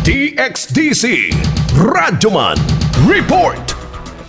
DXDC Radyoman Report.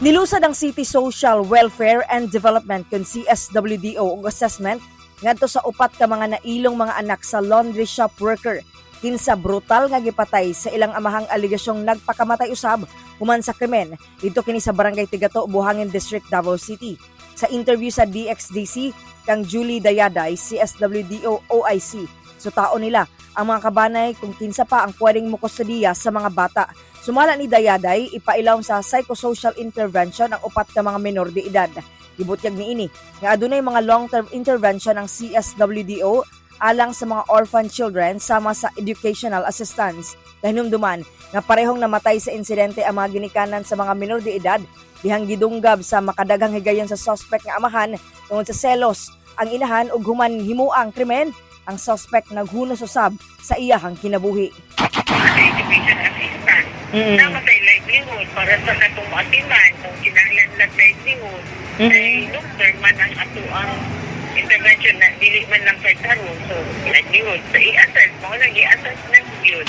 Nilusad ang City Social Welfare and Development kon CSWDO og assessment ngadto sa upat ka mga nailong mga anak sa laundry shop worker kinsa brutal nga gipatay sa ilang amahang alegasyong nagpakamatay usab human sa krimen didto kini sa Barangay Tigato, Buhangin District, Davao City. Sa interview sa DXDC kang Julie Dayaday, CSWDO OIC, sutaon nila ang mga kabanay kung kinsa pa ang pwedeng mukustodiya sa mga bata. Sumala ni Dayaday, ipailawom sa psychosocial intervention ang upat ka mga menor de edad. Gibutyag niini nga adunay mga long-term intervention ang CSWDO alang sa mga orphan children sama sa educational assistance. Kahinumduman nga parehong namatay sa insidente ang mga ginikanan sa mga menor de edad dihang gidunggab sa makadaghang higayon sa suspect nga amahan tungod sa selos ang inahan, ug human himuang krimen ang suspect naghunos usab sa iyahang kinabuhi. Education assistance. Naa tay livelihood para sa katong atiman kung kinahanglan lang livelihood. Ay long term man ang ato ang intervention na dili man lang kay karon, so livelihood sa i-assess mo lang, i-assess na yun.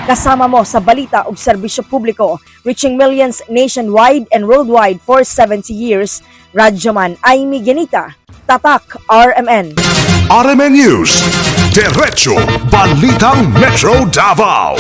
Kasama mo sa balita ug serbisyo publiko, reaching millions nationwide and worldwide for 70 years. Radyoman Amy Genita, Tatak RMN. RMN News. Diretso Balitang Metro Davao.